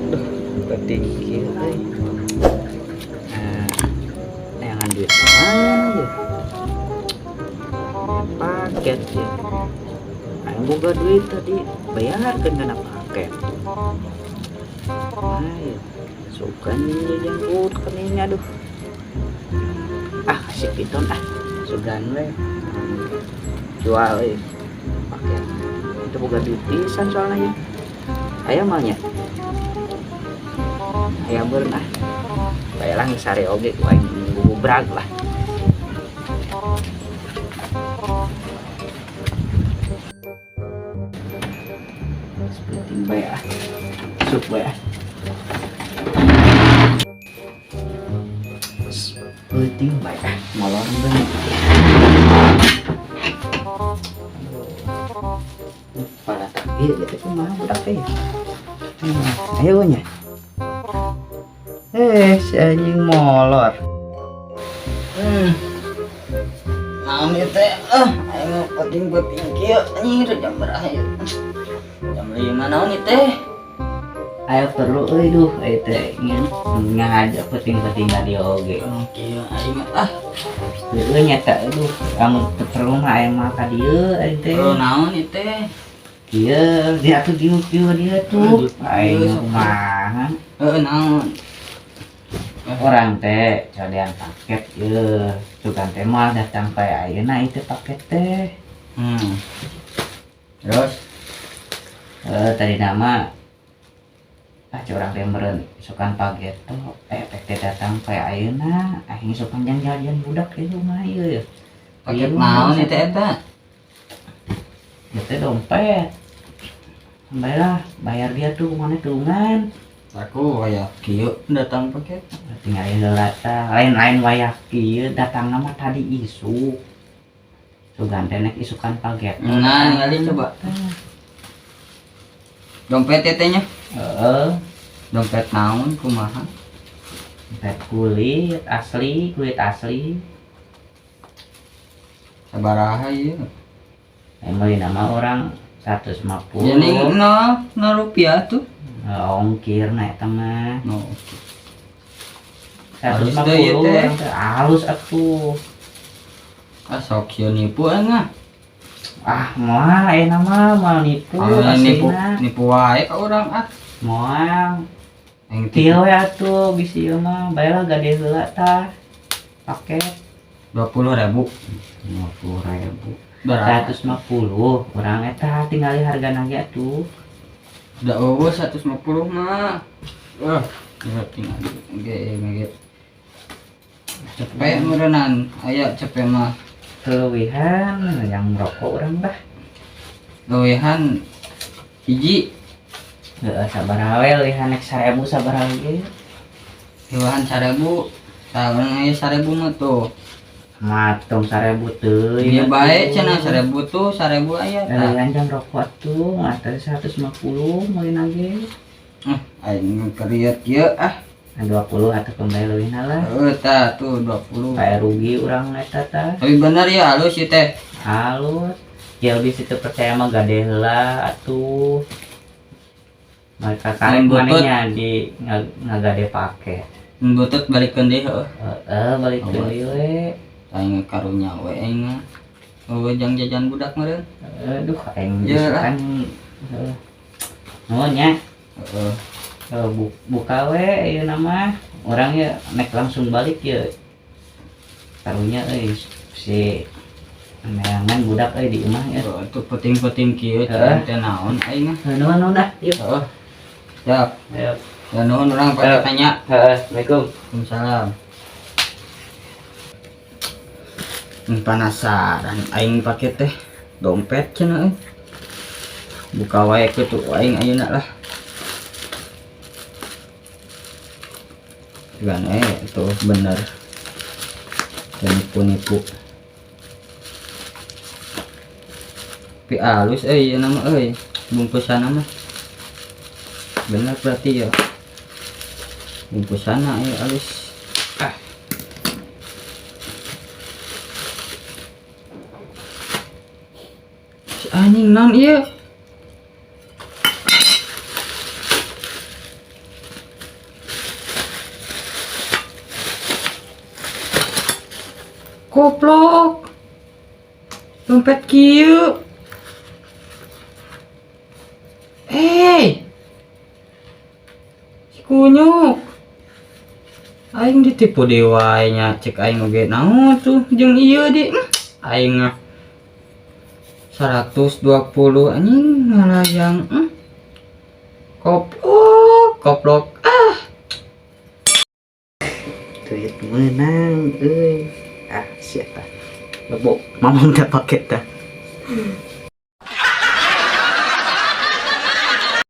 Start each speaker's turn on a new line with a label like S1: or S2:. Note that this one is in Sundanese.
S1: Duh, penting kieu euy. Nah, neangan duit mana ya? Paket ya. Aing boga duit tadi, bayarkeun kana paket. Ayo, sugan jajan budak ini, aduh. Ah, kasih piton ah. Sugan we. Jual euy. Paket. Itu boga duit pisan soalnya ya. Aya malnya. Aya beureun ah. Bae lah sare oge ku aing bubrag lah. Sepenting bae ah. Sup bae ah. Penting bae ah. Molor bener. Pala tak ieu teh kumaha budak teh. Ayo nya. Si anjing molor.
S2: Naon ieu teh? Ah, aing mah penting-penting kieu anjing teh jam beraha ieu? Jam 5 naon ieu teh?
S1: Ayo perlu euy duh euy teh ingin ngahaja penting-penting ka dieu oge.
S2: Oh, kieu aing mah ah.
S1: Heueuh nya teh aduh, lamun teu perlu mah aing mah ka dieu aing teh.
S2: Oh, naon ieu teh?
S1: Kieu dia tuh dieu kieu dia tuh. Aing
S2: Aduh,
S1: kumaha?
S2: Heueuh naon?
S1: Orang teh codean paket ieu. Sugan teh moal datang pae ayeuna ieu paket teh.
S2: Terus
S1: Tadi nama ah curang teh meureun isukan pageto teh teh datang pae ayeuna aing isukan jang jajan budak ieu mah ieu.
S2: Paket naon ieu teh eta?
S1: Ieu teh dompet. Baiklah, bayar dia tuh mana tulungan.
S2: Aku wayah kieu datang paket.
S1: Tinggal heula tah, lain-lain wayah kieu datang mah tadi isuk. Sugan teh nek isukan pageto.
S2: Nah, ningali coba. Dompet teh nya?
S1: Heeh.
S2: Dompet naon kumaha?
S1: Dompet kulit asli, kulit asli.
S2: Sabaraha ieu?
S1: Yang beli nama orang 150.
S2: Jadi nol rupiah tuh.
S1: Ongkir na eta mah.
S2: No.
S1: 150 orang teh halus atuh.
S2: Ah sok ieu nipu aing ah.
S1: Ah moal ayeuna mah moal nipu.
S2: Ah, nipu, nipu wae ka urang ah.
S1: Moal.
S2: Aing
S1: Kieu we atuh bisi ieu mah bae lah gade heula tah. Paket
S2: 20.000.
S1: 20.000.
S2: Berapa?
S1: 150 urang eta tinggali hargana ge atuh.
S2: Da eueuh 150 mah. Ya tinggal ge ge. Cepet meureunnan, aya cepet mah.
S1: Leuwihan yang rokok urang bah.
S2: Leuwihan hiji.
S1: Heeh, sabaraha we leuwihan nek 1000 sabaraha ge?
S2: Leuwihan 1000. Saurang aya 1000 mah tuh.
S1: Matung 1000 teuing.
S2: Ieu bae cenah 1000 tuh, 1000 aya tah.
S1: Leuwihan jang rokok tuh, atuh 150 meulina ge.
S2: Ah, aing keriet kieu ah.
S1: Nah, 20 atuh kembali leuwihna lah.
S2: Heueuh tah tuh 20.
S1: Kayak rugi urang eta tah.
S2: Tapi bener ya halus ieu teh.
S1: Halus. Ya lebih situ percaya mah gade heula atuh. Mereka karek
S2: Lain butut.
S1: manehnya di ngagade pake.
S2: Butut balikeun deui heueuh.
S1: Heeh, balikeun deui we.
S2: Aing karunya we aing mah. Eueuh jang jajan budak meureun.
S1: Aduh, aing
S2: Ya lah.
S1: kan heuh. Nuhun nya.
S2: Heeh.
S1: Buka we ieu nama. Urang ya nek langsung balik ya. Karunya euy si neangan budak euy di imah ya.
S2: Heeh, tuh penting-penting kieu
S1: Heeh.
S2: teh naon aing mah.
S1: Heuh, nuhun nuhun dah. Yuk.
S2: Heeh. Siap.
S1: Ayo.
S2: Ya nuhun urang
S1: Heeh.
S2: pake tanya.
S1: Heeh, Assalamualaikum.
S2: Waalaikumsalam. Penasaran aing pake teh dompet cenah euy. Buka wae kitu aing ayeuna lah. Gan tuh bener. Nipu-nipu. Tapi halus ieu nama euy, bungkusanna mah. Bener berarti ya. Bungkusanna halus. Ah. Si anjing naon ieu? Koplok. Dompet kieu. Eh. Si kunyuk. Aing ditipu deui wae nya, cek aing oge naon tuh jeung ieu di. Aing mah 120 anjing ngalayang. Koplok, koplok. Ah.
S1: Duit menang euy. Ah, siapa? Lebo, mamang teh paket tah.